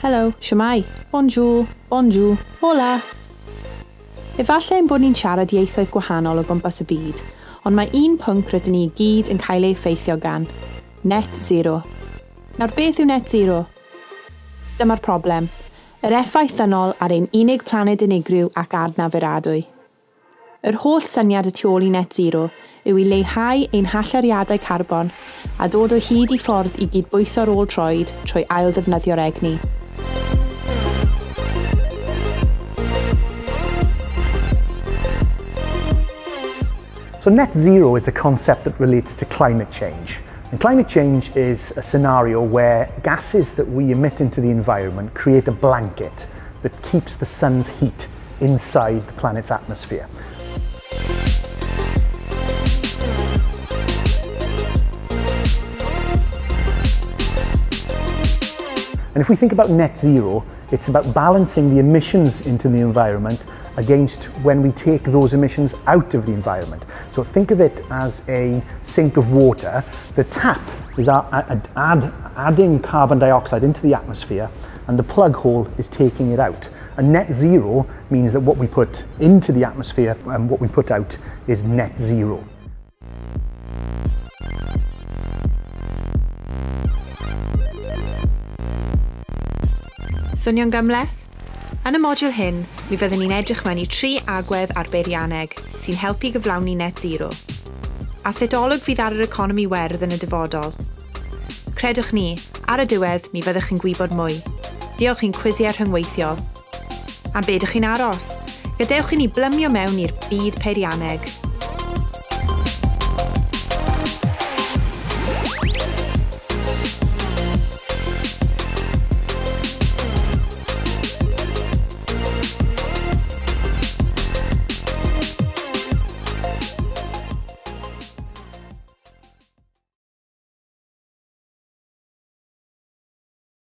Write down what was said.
Helo, shwmae, bonjour, bonjour, hola. Efallai ein bod ni'n siarad ieithoedd gwahanol o gwmpas y byd, ond mae un pwnc rydyn ni i gyd yn cael ei effeithio gan: net zero. Nawr, beth yw net zero? Dyma'r problem. Yr effaith ddynol ar ein unig planed unigryw ac adnaferadwy. Yr holl syniad y tu ôl i net zero yw i leihau ein hallyriadau carbon a dod o hyd i ffordd i gydbwyso'r ôl troed trwy ail-ddefnyddio'r egni. So net zero is a concept that relates to climate change. And climate change is a scenario where gases that we emit into the environment create a blanket that keeps the sun's heat inside the planet's atmosphere. And if we think about net zero, it's about balancing the emissions into the environment against when we take those emissions out of the environment. So think of it as a sink of water. The tap is adding carbon dioxide into the atmosphere, and the plug hole is taking it out. And net zero means that what we put into the atmosphere and what we put out is net zero. Swnio'n gymhleth? Yn y modiwl hyn, mi fyddwn ni'n edrych mewn i tri agwedd ar beirianneg sy'n helpu gyflawni net zero. A sut olwg fydd ar yr economi werdd yn y dyfodol. Credwch ni, ar y diwedd mi fyddwch chi'n gwybod mwy. Diolch i'n cwisiau rhyngweithiol. Am be ydych chi'n aros? Gadewch i ni blymio mewn i'r byd peirianneg.